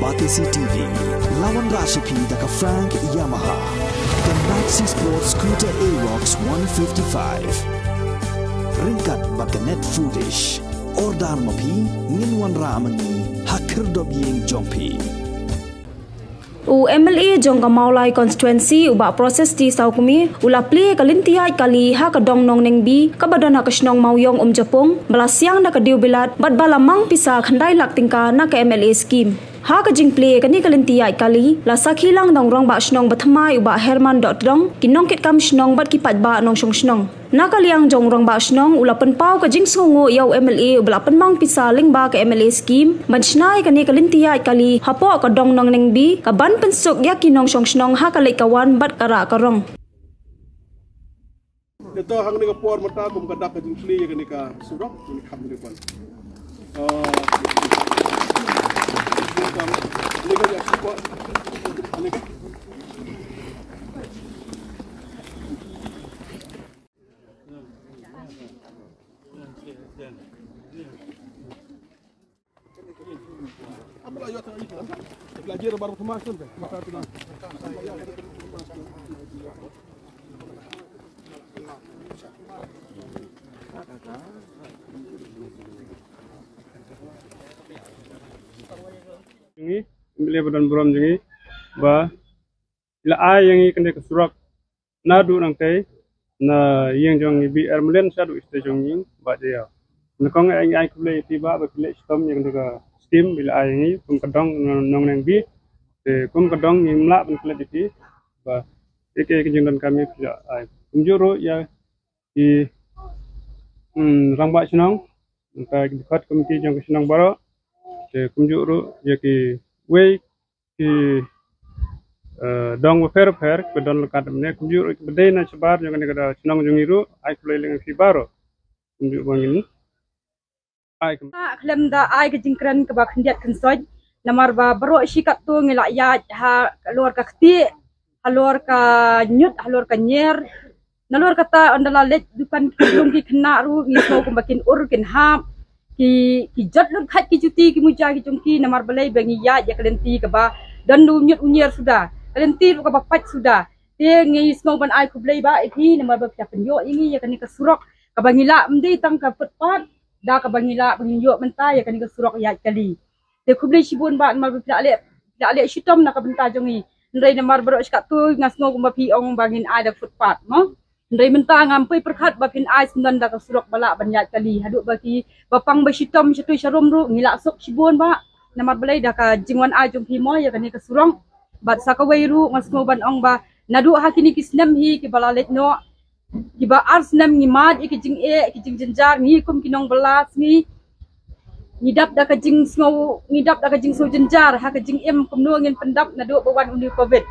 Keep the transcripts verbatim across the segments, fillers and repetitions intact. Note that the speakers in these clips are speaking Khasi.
Batesi T V, la wanrah sha phi da ka Frank Yamaha, ka Maxi Sport Scooter Aerox one fifty-five. Ryngkat bad ka Net Foodish. Order ma phi, ngin wanrah ma ngi ha khyrdop ïing jong phi. U M L A jong ka Mawlai Constituency, u Bah Proses T Sawkmie, u la plie ka lynti ïaid kali ha ka dong Nongnengbi, kaba don ha ka shnong Mawiong Umjapung, ba la siang da ka Dewbilat, bad ba la mang pisa khyndai lak tyngka na ka M L A scheme. Ha ka jingplie kane ka lynti ïaid kali, la sakhi lang da u Rangbah Shnong bathymmai u Bah Herman Dohtdong, ki nongkitkam shnong bad ki paidbah nongshong shnong. Na ka liang jong u Rangbah Shnong, u la pynpaw ka jingsngewnguh ïa u M L A uba la pynmang pisa lyngba ka M L A scheme ban shna ïa kane ka lynti ïaid kali hapoh ka dong Nongnengbi, kaban pynsuk ïa ki nongshong shnong ha ka leit ka wan bad ka rah ka rong. Ito hangne ka por mynta kum ka dak ka jingplie ïa kane ka surok, kane ka kham kane ka por. Ah, kane ka ïa support, kane ka. Jong ngi, ym lei ba don burom jong ngi, ba la ai ïa ngi kane ka surok naduh nangtei, na ïing jong ngi B R Mlien shaduh shatei jong ngi, Bah Jaiaw. Nyngkong ai, ai khublei ïa phi Bah, ba phi leh shitom ïa kane ka scheme, ba la ai ïa ngi, kum ka dong Nongnengbi, te kum ka dong ngim lah ban klet ïa phi, ba ïa ka, ka jingdonkam ïa phi la ai. Kumjuh ruh ïa ki, hmm, rangbah shnong, nangta ki dkhot komiti jong ka shnong baroh, te kumjuh ruh ïa kiwei ki, eh, dong bapher bapher, ba don la ka dang ne, kumjuh ruh ki ba dei na shabar jong kane ka shnong jong ngi ruh, ai khublei ïa phi baroh. Kumjuh ba ngin ai kum- Ah, khlem da ai ka jingkren kaba khyndiat khynsoit, namar ba baroh shi katto ngi la ïaid halor ka ktieh, halor ka ñiut, halor ka ñier, nalor kata ynda la leit dukan ki khyllung ki khynnah ruh ngi sngew kumba kin ur kin hap, ki, ki jot lut khat ki juti ki muja ki jong ki, namar balei ba ngi ïaid ïa ka lynti kaba don u ñiut u ñier suda, ka lynti ruh kaba pait suda. Te ngi sngew ban ai khublei Bah ïa phi namar ba phi la pynïoh ïa ngi ïa kane ka surok kaba ngi lah, ym dei tang ka footpath, da kaba ngi lah ba ngin ïoh mynta ïa kane ka surok ïaid kali. Te khublei shibun Bah namar ba phi la leh, phi la leh shitom na ka bynta jong ngi. Hynrei namar baroh shi katto nga sngew kumba phi ong ba ngin ai da footpath mo. Hynrei mynta ngam poi pyrkhat ba phin ai syndon da ka surok ba lah ban ïaid kali. Haduh ba ki ba pang ba shitom shatei sharum ruh ngi la suk shibun Bah. Namar balei da ka jingwan ai jong phi mo ïa kane ka surok. Bad sa kawei ruh nga sngew ban ong ba naduh ha kine ki snem hi kiba la leit noh, kiba ar snem ngi mad ïa ki jingeh, ki jingjynjar, ngi kum ki nongbylla sngi ngi dap da ka jingsngew, ngi dap da ka jingsngew jynjar ha ka jingim kumno ngin pyndap naduh ba wan une u covid.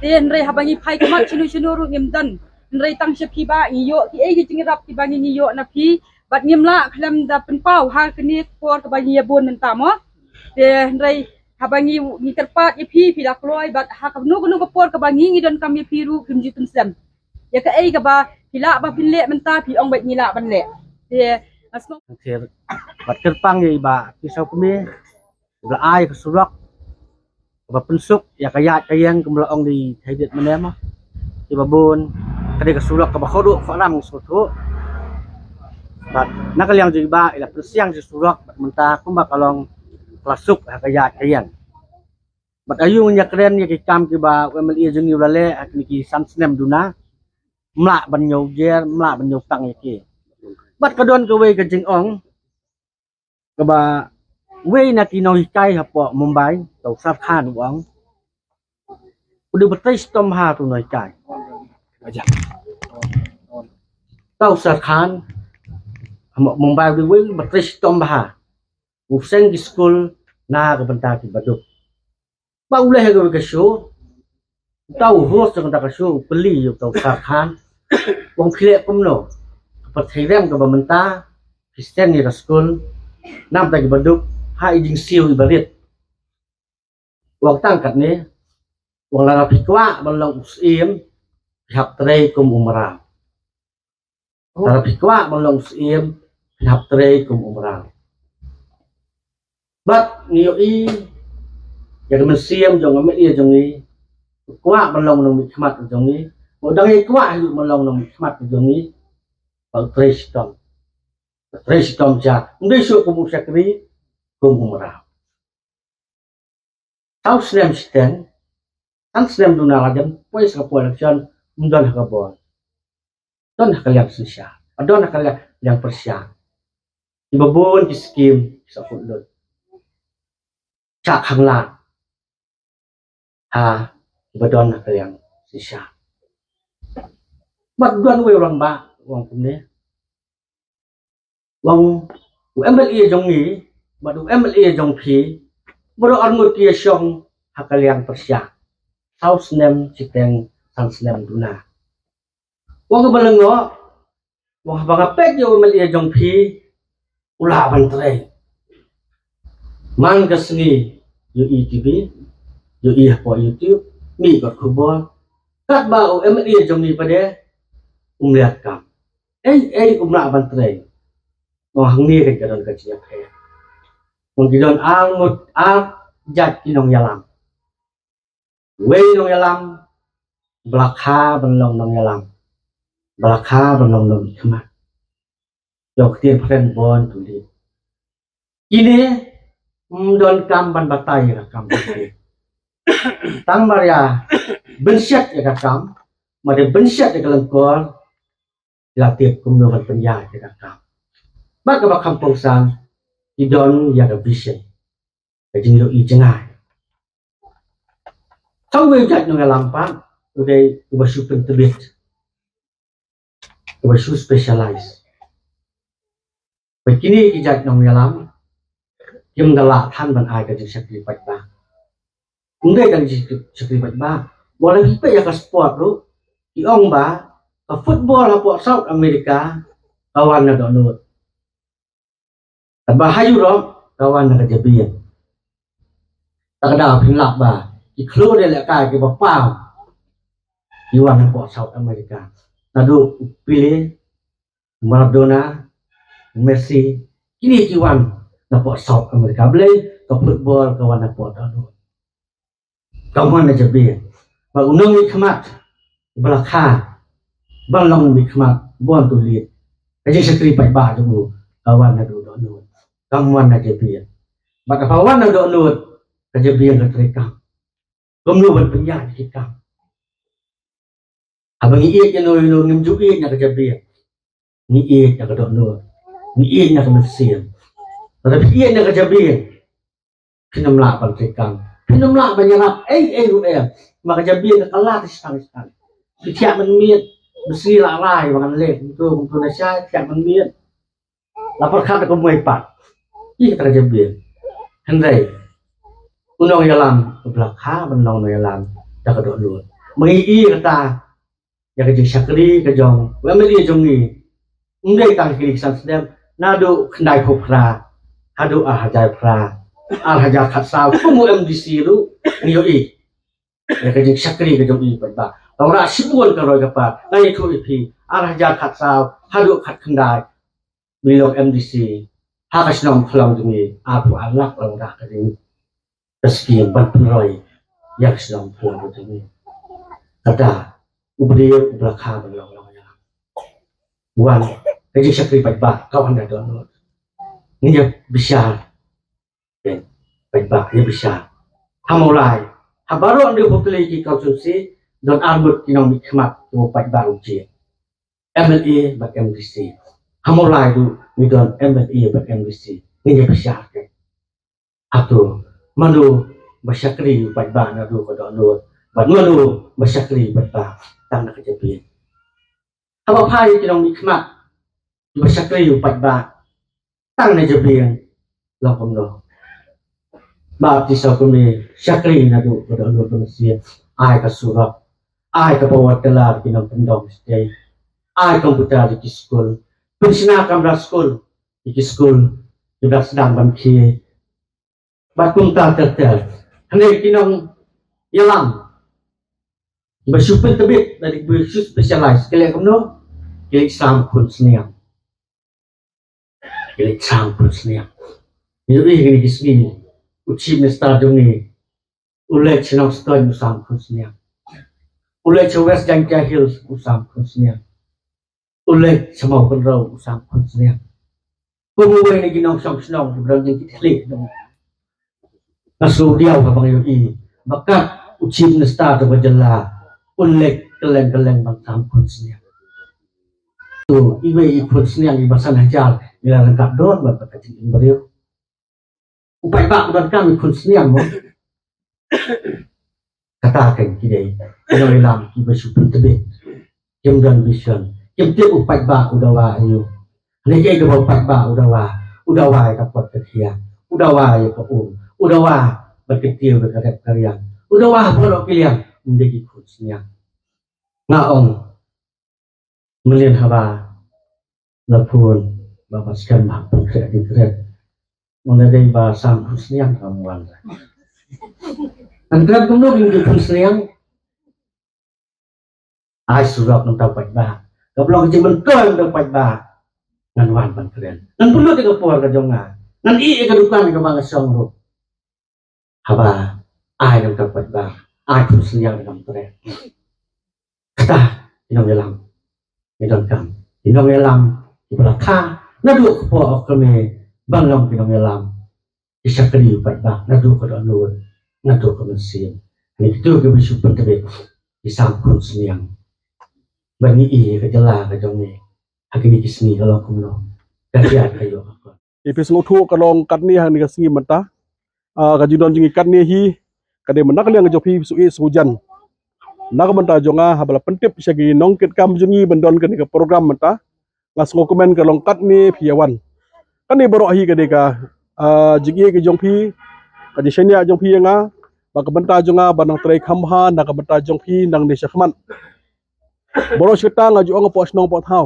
Te hynrei haba ngi phai khmat shano shano ruh ngim don. Hynrei tang sha phi Bah ngi ïoh kiei ki jingïarap kiba ngi, ngi ïoh na phi. Bad ngim lah khlem da pynpaw ha kane ka por kaba ngi ïa bun mynta mo. Te hynrei haba ngi, ngi kyrpad ïa phi, phi la kloi, bad ha kano kano ka por kaba ngi, ngi donkam ïa phi ruh phim ju pynshlur. Ïa kaei kaba phi lah ba phin leh mynta phi ong ba ngi lah ban leh. Te nga sngew. Bad kyrpang ïa i Bah T Sawkmie ba la ai ka surok kaba pynsuk ïa ka ïaid ka ïeng, kum la ong da i Thaidied mynne mo. Kiba bun ka dei ka surok kaba khuid, khuid ram ngi sngewthuh. Bad na ka liang jong i Bah i la pynsiang ïa ka surok bad mynta kumba ka long ka la suk ha ka ïaid ka ïeng. Bad aïu ngin ïa kren ïa ki kam kiba u M L A jong ngi u la leh ha kine ki san snem duna. Ym lah ban ñiew jer, ym lah ban ñiew tang ïa ki. Bad ka don kawei ka jingong kaba wei na ki nonghikai hapoh Mumbai, uta u Sar Khan u ong. U dei ba trei shitom bha uta u nonghikai. Uta u Sar Khan ha Mumbai u dei wei ba trei shitom bha. U seng ki skul na ka bynta ki baduk. Ba u leh ïa kawei ka show, uta u host jong kata ka show u kylli ïa uta u Sar Khan, u ong phi leh kumno, ka pyrthei rem kaba mynta phi seng ïa ka skul na ka bynta ki baduk ha i jingsiew i barit. U ong tang katne, u ong lada phi kwah ban long u syiem phi hap trei kum u mraw. Lada phi kwah ban long u syiem phi hap trei kum u mraw. Bad ngi ïohi Ïa ka mynsiem jong u M L A jong ngi, u kwah ban long u nongmihkhmat jong ngi, u dang ïa kwah u ban long u nongmihkhmat jong ngi, ba u trei shitom. Trei shitom sha, ym dei shuh kum u shakri, kum u mraw. Saw snem shiteng, san snem duna la jan poi sha ka por election, ym don ha ka bor. Don ha ka liang synshar, don ha ka liang, liang pyrshah. Kiba bun ki skim ki sa kut lut. Shah khanglad ha kiba don ha ka liang synshar. Bad don uwei u rangbah u ong kumne, u ong, u M L A jong ngi bad u M L A jong phi, baroh arngut ki ïa shong ha ka liang pyrshah. Saw snem shiteng, san snem duna. U ong kaba lyngngoh, u ong haba nga peit ïa u M L A jong phi, u lah ban trei. Man ka sngi ïohi T V, ïohi hapoh YouTube, mih kot khubor, katba u M L A jong ngi pat de um leh kam. Ei ei um lah ban trei. Nga ong hangne ka don ka jingïapher. Ong ki don ar ngut, ar jait ki nongïalam. Wei nongïalam ba la kha ban long nongïalam, ba la kha ban long nongmihkhmat. Ïa ka ktien phareng born to lead. Kine ym don kam ban batai ïa ka kam. Tang mar ïa bynshet ïa ka kam, mar ïa bynshet ïa ka lyngkor, la tip kumno ban pynïaid ïa ka kam. Bad kaba kham kongsan, ki don ïa ka vision, ka jingïohi jngai. Tang uwei u jait nongïalam pat u dei uba shu pyntbit, uba shu specialize. Bad kine ki jait nongïalam kim da lah than ban ai ka jingshakri paidbah. Ym dei ka jingshakri paidbah. Ba la phi peit ïa ka sport ruh, ki ong ba ka football hapoh South America ka wan na dohnud. Katba ha Europe ka wan na ka jabieng. Ta ka daw phin lap ba ki khlur ïalehkai kiba paw ki wan hapoh South America. Naduh u Pele, Maradona, Messi, kine ki wan napoh South America. Balei? Ka football ka wan napoh dohnud. Kam wan na jabieng. Bad u nongmihkhmat ba la kha ban long mihkhmat, born to lead, ka jingshakri paidbah jong u ka wan naduh dohnud. Kam wan na jabieng. Bad haba wan na dohnud, ka jabieng ka trei kam. Kumno ban pynïaid ki kam. Haba ngi ïeit ïano ïano, ngim ju ïeit na ka jabieng. Ngi ïeit na ka dohnud. Ngi ïeit na ka mynsiem. Lada phi ïeit na ka jabieng, phin ym lah ban trei kam. Phin ym lah ban ïarap ei ei ruh em. Ma ka jabieng ka kylla tang shi tang shi tang. Phi thiah mynmiet, mynsngi la rai ba ngan leh kumto kumto, na shai thiah mynmiet. La pyrkhat da ka muai pat. Ïa kata ka jabieng. Hynrei u nongïalam uba la kha ban long nongïalam da ka dohnud. Ma ngi ïa kata, ïa ka jingshakri ka jong u M L A jong ngi. Ym dei tang kine ki san snem, naduh khyndai phew phra haduh ar hajar phra, ar hajar khatsaw, kum u M D C ruh ngi ïohi ïa ka jingshakri ka jong i paidbah. Tang ra shibun ka roi ka par, nga ïathuh ïa phi, ar hajar khatsaw haduh khatkhyndai, ngi long M D C ha ka shnong Phlong jong ngi, arphew ar lak la wanrah ka jing, ka skim ban pynroi ïa ka shnong Phlong jong ngi. Kata u briew uba la kha ban long nongïalam. Wan ka jingshakri paidbah ka wan da dohnud. Ngi ïa bishar. Paidbah ïa bishar. Ha Mawlai, ha baroh hynriewphew tylli ki constituency don ar ngut ki nongmihkhmat kiba u paidbah u jied. M L A bad M D C. Ha Mawlai ruh ngi don M L A bad M D C. Ngi ïa bishar. Hato mano ba shakri u paidbah naduh ka dohnud, bad mano ba shakri u paidbah tang na ka jabieng? Haba phai ki nongmihkhmat kiba shakri u paidbah tang na jabieng, long kumno? Ba phi sa kumne, shakri naduh ka dohnud ka mynsiem, ai ka surok, ai ka power tiller ki nongkyndong state, ai computer ïa ki skul, pynshna kamra skul ïa ki skul kiba sdang ban khie. Bad kumta ter ter. Hynrei ki nongïalam kiba shu pyntbit, lane kiba shu specialize, ki leh kumno? Ki leit sam khun sniang. Ki leit sam khun sniang. Ngi ïohi kine ki sngi u Chief Minister jong ngi U leit sha Nongstoiñ u Sam Khunsniang. U leit sha West Jaiñtia Hills u Sam Khunsniang. U leit sha Mawkynrew u Sam Khunsniang. Kum uwei na ki nongshong shnong kiba don jingkitkhlieh jong nga, nga sngewdiaw haba nga ïohi ba kat u Chief Minister jong ka jylla un leit kylleng kylleng ban Sam Khunsniang. To iwei i Khunsniang iba san hajar ngi la ryngkat don bad ka jingim briew. U paidbah u donkam i Khunsniang mo. Kata kan ki dei ki nongïalam kiba shu pyntbit. Kim don vision. Kim tip u paidbah u dawa aïu. Lei kaei kaba u paidbah u dawa. U dawa ïa ka pot ka khiah. U dawa ïa ka um. U dawa bad ka tiew bad ka rep ka riang. U dawa baroh ki liang. Ym dei ki Khunsniang. Nga ong mynlien haba la phone ba ba skhem ba pynkhreh ki kren. Nga la dei ba Sam Khunsniang kam wan. Kan kren kumno ki Khunsniang? Ai surok ngan tau paidbah. Ka blok jingmyntoi ngan tau paidbah. Ngan wan ban kren. Ngan pynlut ïa ka por ka jong nga. Ngan ïeh ïa ka dukan kaba nga shong ruh. Haba ai ngan tau paidbah. Ai Khunsniang ngan treh. Kata ki nongïalam. Ki donkam ki nongïalam kiba la kha naduh ka por ka me ban long ki nongïalam. Ki shakri paidbah naduh ka dohnud naduh ka mynsiem. Ni kitu kiba shu pyntbit ki Sam Khunsniang. Ban ngi ïa ka jylla ka jong ngi ha kine ki sngi ka long kumno. Ka jia ka ïoh ka kon. Ïa phi sngewthuh ka long katne ha kane ka sngi mynta. Ah, ka jingdon jong ngi katne hi ka dei mynta ka liang jong phi shu ïeh shu jan. Na ka bynta jong nga haba la pyntip sha ki nongkitkam jong ngi ban don kane ka program mynta. Nga sngewkmen ka long katne phi ïa wan. Kane baroh hi ka dei ka, ah, jingïeit ka jong phi, ka jingshaniah jong phi ïa nga ba ka bynta jong nga ban nang trei kham bha na ka bynta jong phi nangne shakhmat. Baroh shi katta nga ju ong hapoh shnong hapoh thaw.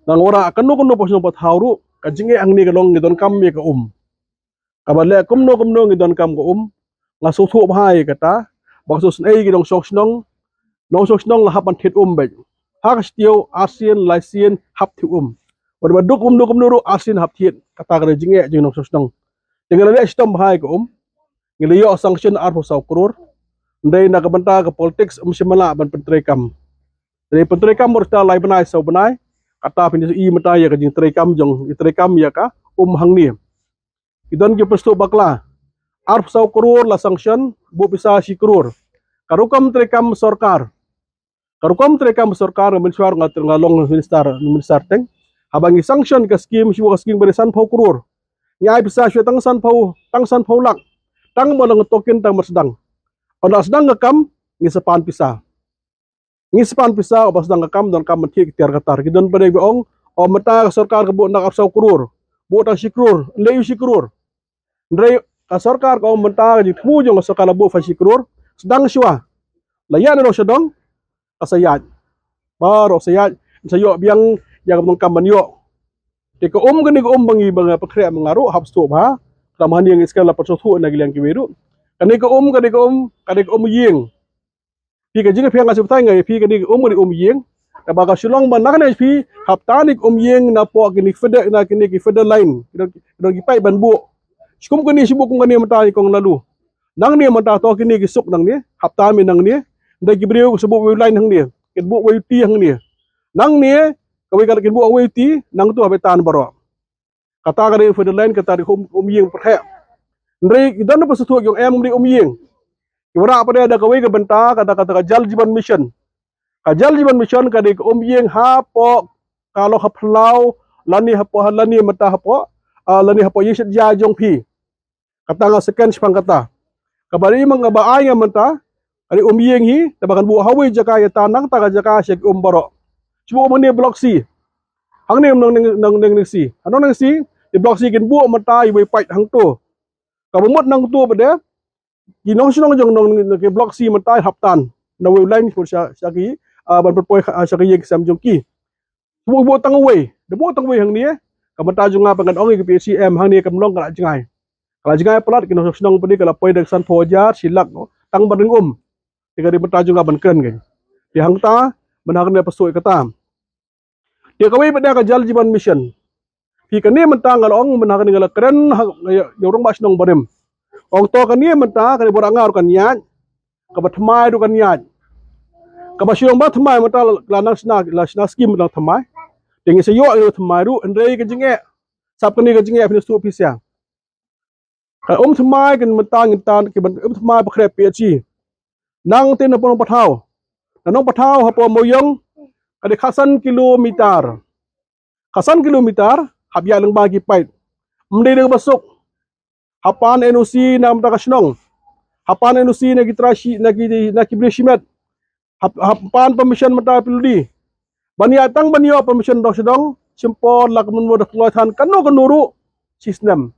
Nang wanrah kano kano hapoh shnong hapoh thaw ruh ka jingeh hangne ka long ngi donkam ïa ka um. Kaba leh kumno kumno ngi donkam ka um. Nga sngewthuh bha ïa kata ba ka sngewsynei ki nongshong shnong, nongshong shnong la hap ban thied um beit. Ha ka shtiew arsien laisien hap thied um. Bad ba duk kumno kumno ruh arsien hap thied. Kata ka dei jingeh jong nongshong shnong. Te ngi la leh shitom bha ïa ka um. Ngi la ïoh sanction arphew saw klur. Hynrei na ka bynta ka politics ym shym la ban pyntreikam. Hynrei pyntreikam bad kata lai bnai saw bnai. Kata phin ïohi mynta ïa ka jingtreikam jong, ïa treikam ïa ka um hangne. Ki don ki pynshtuh bakla. Arphew saw klur la sanction, buh pisa shi klur. Ka rukom treikam sorkar. Ka rukom treikam sorkar, nga mynshuwa nga, nga long minister, minister teng. Haba ngi sanction ka skim, shu ka skim ba dei sanphew klur. Ngi ai pisa shu tang sanphew, tang sanphew lak. Tang ba long token tang ba sdang. Ynda sdang ka kam, ngi sa pan pisa. Ngi sa pan pisa, uba sdang ka kam, donkam ban thied ki tiar ka tar. Ki don pat de ba ong, o mynta ka sorkar ka buh na arphew saw klur. Buh tang shi klur, leh ïa u shi klur. Hynrei ka sorkar ka ong mynta ka jingthmu jong ka sorkar la buh pha shi klur. Sdang shuwa. La ïaid na dong sha dong, ka sa ïaid. Baroh sa ïaid, sa ïoh biang ïa kaba donkam ban ïoh. Te ka um kane ka um ba ngi ba nga pynkhreh ma nga ruh hap sngewthuh bha. Kata ma hangne ngi skhem la pynsngewthuh na ki liang kiwei ruh. Kane ka um, kane ka um, kane ka um ïing. Phi ka jingphiang nga shu batai nga ïa phi kane ka um, kane ka um ïing. Kaba ka shu long ba na kane phi hap tan ïa ka um ïing napoh kine ki feeder, na kine ki feeder line. Ki don, ki don ki paip ban buh. Shi kum kane, shi buh kum kane mynta ïa kong Laloo. Nangne mynta to kine ki suk nangne, hap tan ïa nangne. Hynrei ki briew ki sa buh wei u line hangne. Kin buh wei u ti hangne. Nangne kawei ka la kin buh wei u ti, nangtu hap tan baroh. Kata ka dei feeder line, kata dei um, um ïing pyrthei. Hynrei ki don ba sngewthuh ki ong em, ym dei um ïing. Ki wanrah pat de da kawei ka bynta, kata, kata ka Jal Jeevan Mission. Ka Jal Jeevan Mission ka dei ka um ïing hapoh, ka long ha phyllaw, lane hapoh, lane mynta hapoh, ah, lane hapoh ïing shet ïa jong phi. Kata nga second shaphang kata. Kaba dei ma nga ba ai nga mynta, ka dei um ïing hi, te ba kan buh ha wei jaka ïa ta nangta ka jaka sha ki um baroh. Shu buh um hangne Block C. Hangne nong neng, nong neng, neng C. Hangne nong neng C, te Block C kin buh mynta ïa wei paip hangto. Kaba mut nangto pat de, ki nongshnong jong nong neng ki Block C mynta hap tan. Na wei u line sha, sha ki, ah, ban pynpoi, ah, sha ki ïing ki sem jong ki. Buh, buh tang wei. Da buh tang wei hangne. Ka bynta jong nga pat ngan ong ïa ka P H E M hangne kam long ka la jngai. Ka la jngai palat, ki nongshong shnong pat de ka la poi da ka sanphew hajar, shi lak, tang ban ring um. Te ka dei bynta jong nga ban kren kein. Te hangta, mynta hangne pynshoi kata. Te kawei pat de ka Jal Jeevan Mission. Phi kane mynta nga la ong, mynta hangne nga la kren, ha, ïa, ïa u rangbah shnong barim. Ong to kane mynta, kane ba wanrah nga ruh kan ïaid, kaba thymmai ruh kan ïaid. Kaba shu ong ba thymmai mynta la, la nang shna, la shna skim nang thymmai. Te ngi sa ïoh ïa thymmai ruh, hynrei ka jingeh, sap kane ka jingeh phin shu pisa. Ka um thymmai kan mynta ngin tan ki ban um thymmai ba khreh P H C. Nangta na Nongpathaw. Na Nongpathaw hapoh Mawïong ka dei khatsan kilometer. Khatsan kilometer, hap ïaid lyngba ki paip. Ym dei da kaba suk. Hapan N O C na mynta ka shnong. Hapan N O C na ki trai shi, na ki, na ki briew shimet. Hap, hap pan permission mynta P W D. Ban ïa tang ban ïoh permission dong sha dong, shim por la ka mynta da kloi than kano kano ruh, shisnem.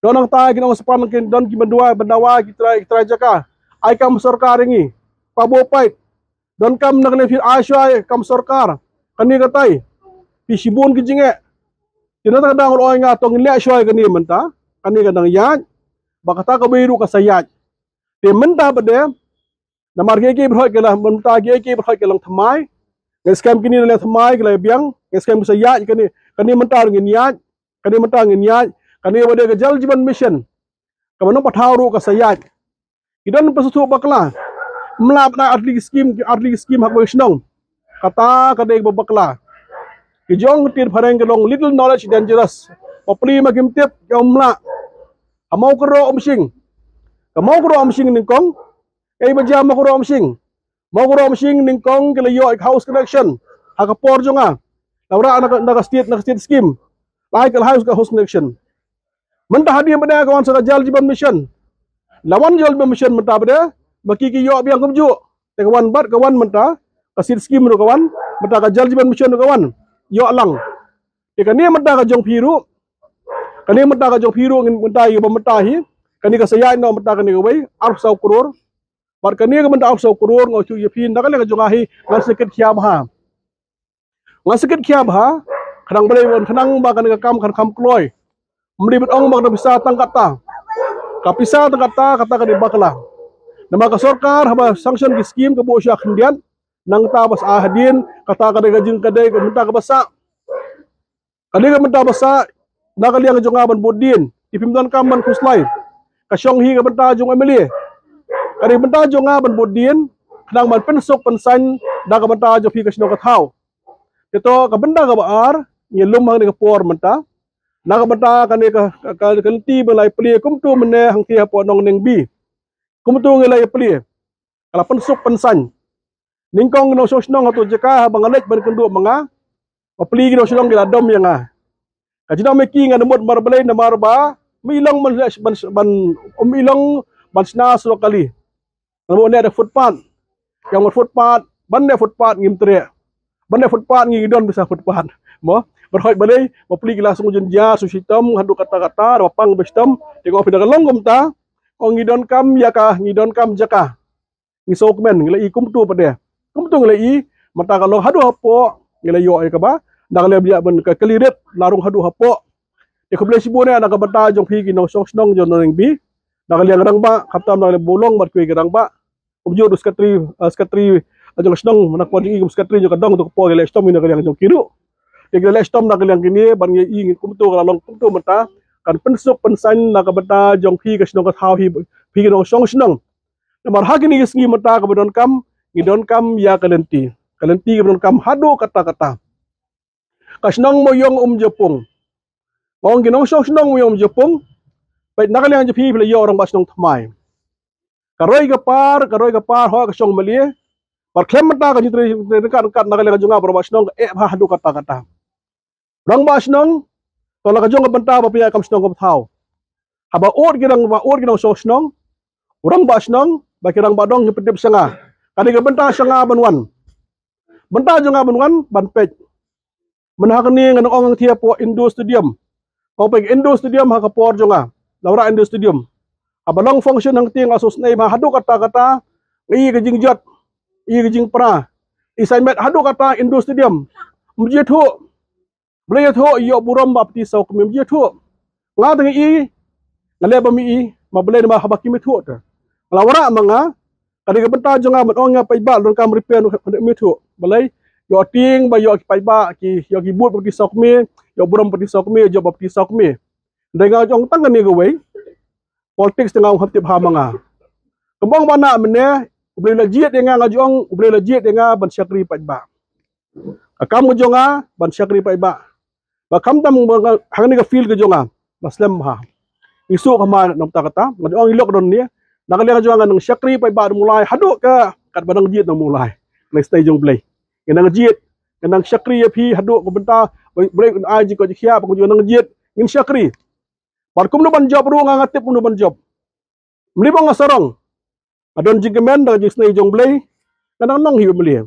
Don nangta ki nongsapan ki don ki ban duwai, ban dawa ki trai, ki trai jaka. Ai kam sorkar ïa ngi. Pabo paip. Donkam na kane phi ai shuwa kam sorkar. Kane katai. Phi shibun ki jingeh. Te na kata ka daw ngan ong ïa nga to ngin leh shuwa kane mynta. Kane ka dang ïaid. Ba kata kawei ruh ka sa ïaid. Te mynta pat de, namar kiei kiei baroh ki la, mynta kiei kiei baroh ki la long thymmai. Ngi skhem kine na la long thymmai ki la biang, ngi skhem ki sa ïaid kane, kane mynta ruh ngin ïaid, kane mynta ngin ïaid, kane ba dei ka Jal Jeevan Mission. Kaba Nongpathaw ruh ka sa ïaid. Ki don ba sngewthuh bakla. Ym lah ban ai ar tylli ki skim, ar tylli ki skim ha kawei ka shnong. Kata ka dei kaba bakla. Ki jong ki tied phareng ki long little knowledge dangerous. Bapli ma kim tip, ym lah. Ka Mawkroh Umshing. Ka Mawkroh Umshing nyngkong. Ei ba jia Mawkroh Umshing. Mawkroh Umshing nyngkong ki la ïoh house connection. Ha ka por jong nga. La wanrah na ka, na ka state, na ka state scheme. La ai ka house, ka house connection. Mynta hadien pat de ka wan sa ka Jal Jeevan Mission. La wan Jal Jeevan Mission mynta pat de, ba ki ki ïoh biang kumjuh. Te ka wan bad ka wan mynta, ka state scheme ruh ka wan, mynta ka Jal Jeevan Mission ruh ka wan. Ïoh lang. Te kane mynta ka jong phi ruh. Kane mynta ka jong phi ruh ngin mynta ïa ba mynta hi. Kane ka sa ïaid noh mynta kane kawei, arphew saw klur. Bad kane ka mynta arphew saw klur nga ong shuh ïa phi na ka liang ka jong nga hi ngan sa kit khia bha. Ngan sa kit khia bha, khnang balei, khnang ba kane ka kam kan kham kloi. Ym dei ban ong ba ka pisa tang kata. Ka pisa tang kata, kata ka dei bakla. Namar ka sorkar haba sanction ki skim ka buh sha khyndiat, nangta ba sa hadien, kata ka dei ka jing ka dei ka mynta kaba sah. Ka dei ka mynta ba sah, na ka liang jong nga ban bud dien, te phim donkam ban khuslai. Ka shong hi ka bynta jong M L A. Ka dei ka bynta jong nga ban bud dien, khnang ban pynsuk pynsaiñ, na ka bynta jong phi ka shnong ka thaw. Te to ka bynta kaba ar, ngi lum hangne ka por mynta. Na ka bynta kane ka, ka, ka, ka lynti ba la ïa plie kumto mynne hangtei hapoh Nongneng B. Kumto ngi la ïa plie. Ka la pynsuk pynsaiñ. Nyngkong ngi nongshong shnong hato jaka haba nga leit ban kynduh ma nga. Bapli ki nongshong shnong ki la dom ïa nga. Ka jingdom ïa ki nga da mut namar balei namar ba ym i long ban, ban, ban, ym i long ban shna surok kali. Nga mut ne da footpath. Ïa mut footpath, ban ne footpath ngim treh. Ban ne footpath ngi don pisa footpath. Mo, ban hoi balei, bapli ki la sngewjynjar, sngewshitom, haduh katta katta, da pang ba shitom, te nga ong phi da ka long kumta, ong ngi donkam ïa ka, ngi donkam jaka. Ngi sngewkmen, ngi la i kumto pat de. Kumto ngi la i, mynta ka long haduh hapoh, ngi la ïoh ïa kaba, na ka liang ban ka kali rit, la rung haduh hapoh. Te khublei shibun ïa na ka bynta jong phi ki nongshong shnong jong Nongneng B. Na ka liang rangbah, khamtam na ka liang Bulong bad kiwei ki rangbah. Kumjuh ruh secretary, eh, secretary, eh, jong ka shnong, na ka por jong i kum secretary jong ka dong, to ka por ngi leh shitom na ka liang jong ki ruh. Te ngi leh shitom na ka liang kine, ban ngi i ngin kumto ka la long kumto mynta, kan pynsuk pynsaiñ na ka bynta jong phi ka shnong ka thaw hi, phi ki nongshong shnong. Namar ha kine ki sngi mynta kaba donkam, ngi donkam ïa ka lynti. Ka lynti kaba donkam haduh katta katta. Ka shnong Mawïong Umjapung. Nga ong ki nongshong shnong Mawïong Umjapung. Peit na ka liang jong phi phi la ïoh rangbah shnong thymmai. Ka roi ka par, ka roi ka par, ho ka shong malia. Bad khlem mynta ka jingtrei ryngkat ryngkat na ka liang jong nga bad rangbah shnong ka eh bha haduh katta katta. Rangbah shnong, to la ka jong ka bynta ba phi ïa kam shnong kam thaw. Haba ud ki rangbah, ud ki nongshong shnong, u rangbah shnong, ba ki rangbah dong ki pyntip sha nga. Ka dei ka bynta sha nga ban wan. Bynta jong nga ban wan, ban peit. Mynta ha kane ngan ong hangtei hapoh Indoor Stadium. Nga peit Indoor Stadium ha ka por jong nga. La wanrah Indoor Stadium. Haba long function hangtei nga sngewsynei bha haduh katta katta. Nga i ka jingjot. I ka jingpra. I saiñ met haduh katta Indoor Stadium. Ym ju ïathuh. Balei ïathuh ïoh burom ba pynti saw kmie, ym ju ïathuh. Nga tang i, nga leh ba mi i, ma balei namar haba kim ïathuh te. Nga la wanrah ma nga, ka dei ka bynta jong nga ban ong ïa paidbah, donkam repair, ym ïathuh. Balei, ïoh tieng, ba ïoh ki paidbah, ki, ïoh ki vote ba pynti saw kmie, ïoh burom ba pynti saw kmie, jop ba pynti saw kmie. Dei nga ong tang kane kawei, politics te nga ong hap tip ha ma nga. Kaba ong ba na mynne, U Blei la jied ïa nga, nga ju ong, U Blei la jied ïa nga ban shakri paidbah. Ka kam ka jong nga ban shakri paidbah. Ba khamtam ba nga, hangne ka field ka jong nga, ba slem bha. Ngi suk kham bha na bynta kata, nga ju ong ïa lok don ne. Na ka liang ka jong nga nang shakri paidbah da Mawlai haduh ka, katba nang jied na Mawlai. Khlem stay jong Blei. Ngi nang jied, ngi nang shakri ïa phi haduh ka bynta ba Blei un ai jingkoit jingkhiah, ba ngi ju nang jied, ngin shakri. Bad kumno ban jop ruh nga, nga tip kumno ban jop. Mlei ba nga sarong. Nga don jingkmen da ka jingsnei jong Blei. Nga nang long hi u M L A.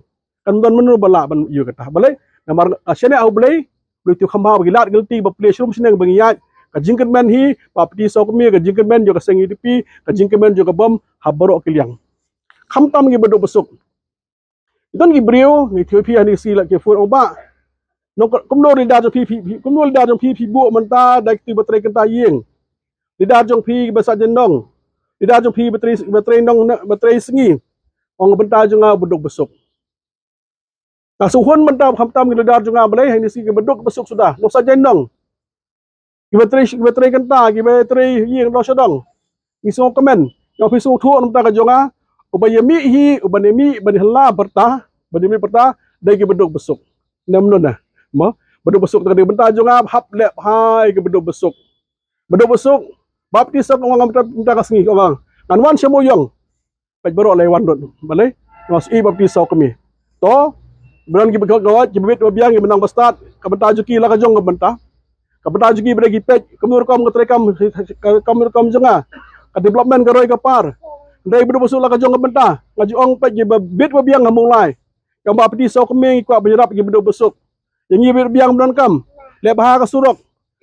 Kan don mano ba lah ban ïoh kata. Balei? Namar ka shane ha u Blei. Blei tu kham bha ba ki lad ki lynti ba plie shrum shneng ba ngi ïaid. Ka jingkmen hi, ba pti saw kmie, ka jingkmen jong ka seng U D P, ka jingkmen jong ka bom, ha baroh ki liang. Khamtam ki ba duk ba suk. Don ki briew ngi thew phi ha ni si la ki phone ong ba. Nong kumno leader jong phi, phi, phi, kumno leader jong phi, phi buh mynta da ki ba trei kynta ïing. Leader jong phi ba sah jendong. Leader jong phi ba trei, ba trei nong, ba trei sngi. Ong bynta jong nga ba duk ba suk. Ta suhun bynta khamtam ki leader jong nga Blei ha ni si ki ba duk ba suk suda. Nong sah jendong. Ki ba trei, ki ba trei kynta, ki ba trei ïing dong sha dong. Ngi sngewkmen, nga phi sngewthuh na bynta ka jong nga, uba ïa mih hi, uba ne mih, uba ne hela byrta, uba ne mih byrta, dei ki ba duk ba suk. Nem nun na. Mo, ba duk ba suk ta ka dei bynta jong nga, hap leh bha ïa ki ba duk ba suk. Ba duk ba suk, baptis ong nga bynta, bynta ka sngi ong nga. Ngan wan sha Mawïong. Peit baroh lai wan dut. Balei? Nga shu i baptis saw kmie. To, ba don ki ba kawat, ki ba bit ba biang, ki ba nang ba stad, ka bynta jong ki la ka jong ka bynta. Ka bynta jong ki ba dei ki peit, kumno rukom ka treikam, ka, kumno rukom jong nga. Ka development ka roi ka par. Dei ba duk ba suk la ka jong ka bynta. Nga ju ong peit ki ba bit ba biang ha Mawlai. Ka baptis saw kmie ngi kwah ba ïarap ki ba duk ba suk. Ïa ngi bit ba biang ba donkam. Leh bha ka surok.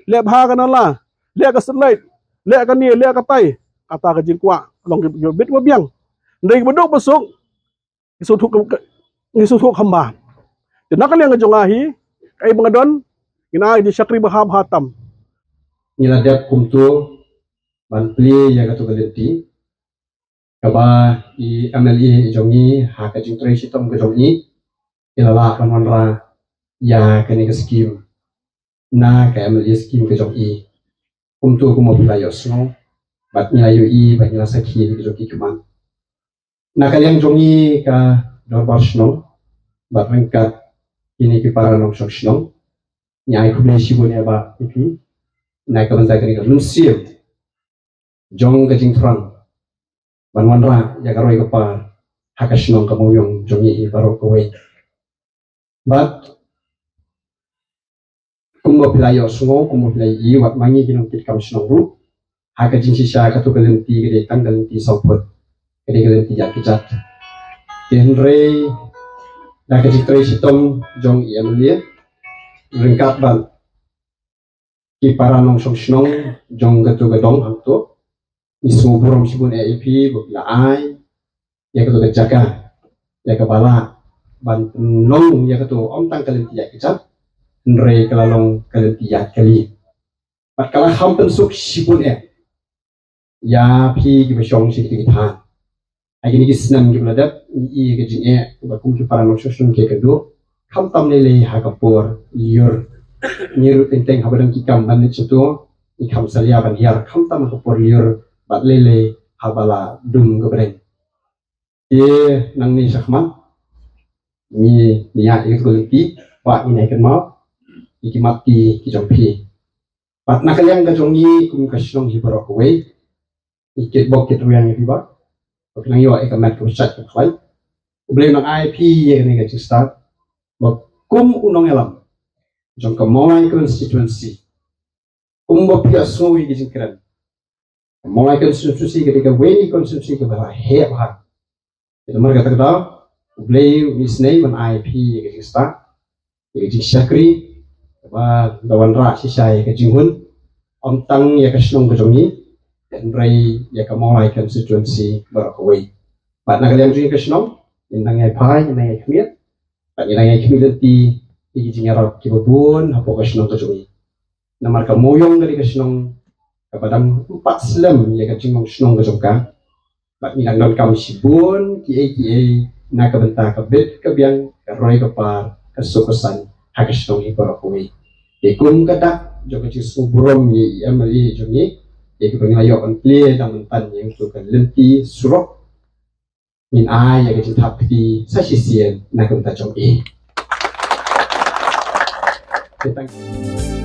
Leh bha ka nala. Leh ka street light. Leh kane, leh katai. Kata ka jingkwah. Long ki, ki bit ba biang. Dei ki ba duk ba suk. Ngi sngewthuh ka, ka, ngi sngewthuh kham bha. Te na ka liang ka jong nga hi, kaei ba nga don, ngin ai jingshakri bha bha tam. Ngi la dep kumto ban plie ïa kato ka lynti. Kaba i M L A jong ngi ha ka jingtrei shitom ka jong i, i la lah ban wanrah ïa kane ka skim. Na ka M L A skim ka jong i. Kumto kumba phi la ïohsngew bad ngi la ïohi bad ngi la sakhi ïa ka jong ki khmat. Na ka liang jong ngi ka dorbar shnong bad ryngkat kine ki para nongshong shnong, ngi ai khublei shibun ïa ba ïa phi na ka bynta kane ka mynsiem jong ka jingthrang ban wanrah ïa ka roi ka par ha ka shnong ka Mawïong jong ngi hi baroh kawei. Bad kumba phi la ïohsngew, kumba phi la ïohi, wat ma ngi ki nongkitkam shnong ruh, ha ka jingshisha kato ka lynti ka dei tang ka lynti sawphut, ka dei ka lynti ïaid ka jait. Te hynrei da ka jingtrei shitom jong i M L A ryngkat bad ki para nongshong shnong jong kato ka dong hangto, ngi sngewburom shibun ïa phi ba phi la ai ïa kato ka jaka, ïa kaba lah ban pynlong ïa kato, ym tang ka lynti ïaid ka jait, hynrei ka la long ka lynti ïaid kali. Bad ka la kham pynsuk shibun ïa ïa phi kiba shong sha kitei ki thaiñ. Ha kine ki snem kiba la dep, ngi i ka jingeh kaba kum ki para nongshong shnong ki kynduh, khamtam lei lei ha ka por lyiur. Ngi ruh teng teng haba don ki kam ban leit shato, ngi kham salia ban hiar, khamtam ha ka por lyiur, bad lei lei haba la dum ka bneng. Te nangne shakhmat ngi ïa ïa ka lynti ba ngi nai kynmaw ïa ki mat ki ki jong phi. Bad na ka liang ka jong ngi kum ka shnong hi baroh kawei, ngi kit bok kit rwiang ïa phi ba ba phi nang ïoh ïa ka met kaba shait kaba khlaiñ. U Blei nang ai phi ïa kane ka jingstad ba kum u nongïalam jong ka Mawlai constituency, kumba phi ïohsngew ïa ka jingkren. Mawlai constituency ka dei kawei na ki constituency kaba la heh bha. Te namar kata ka daw, U Blei un isynei ban ai phi ïa ka jingstad, ïa ka jingshakri, kaba da wanrah shisha ïa ka jinghun, ym tang ïa ka shnong ka jong ngi, hynrei ïa ka Mawlai constituency baroh kawei. Bad na ka liang jong ngi ka shnong, ngin nang ïai phai, ngin nang ïai khmih, bad ngin nang ïai khmih lynti ïa ki jingïarap kiba bun hapoh ka shnong ka jong ngi. Namar ka Mawïong ka dei ka shnong kaba dang ym pat slem ïa ka jinglong shnong ka jong ka. Bad ngi dang donkam shibun kiei kiei na ka bynta ka bit ka biang, ka roi ka par, ka suk ka saiñ ha ka shnong hi baroh kawei. Te kum ka dak jong ka jingsngewburom ïa i M L A jong ngi, ïa kaba ngi la ïoh ban plie dang mynta ïa kato ka lynti surok ngin ai ïa ka jingthap kti sa shisien na ka bynta jong i. Te tang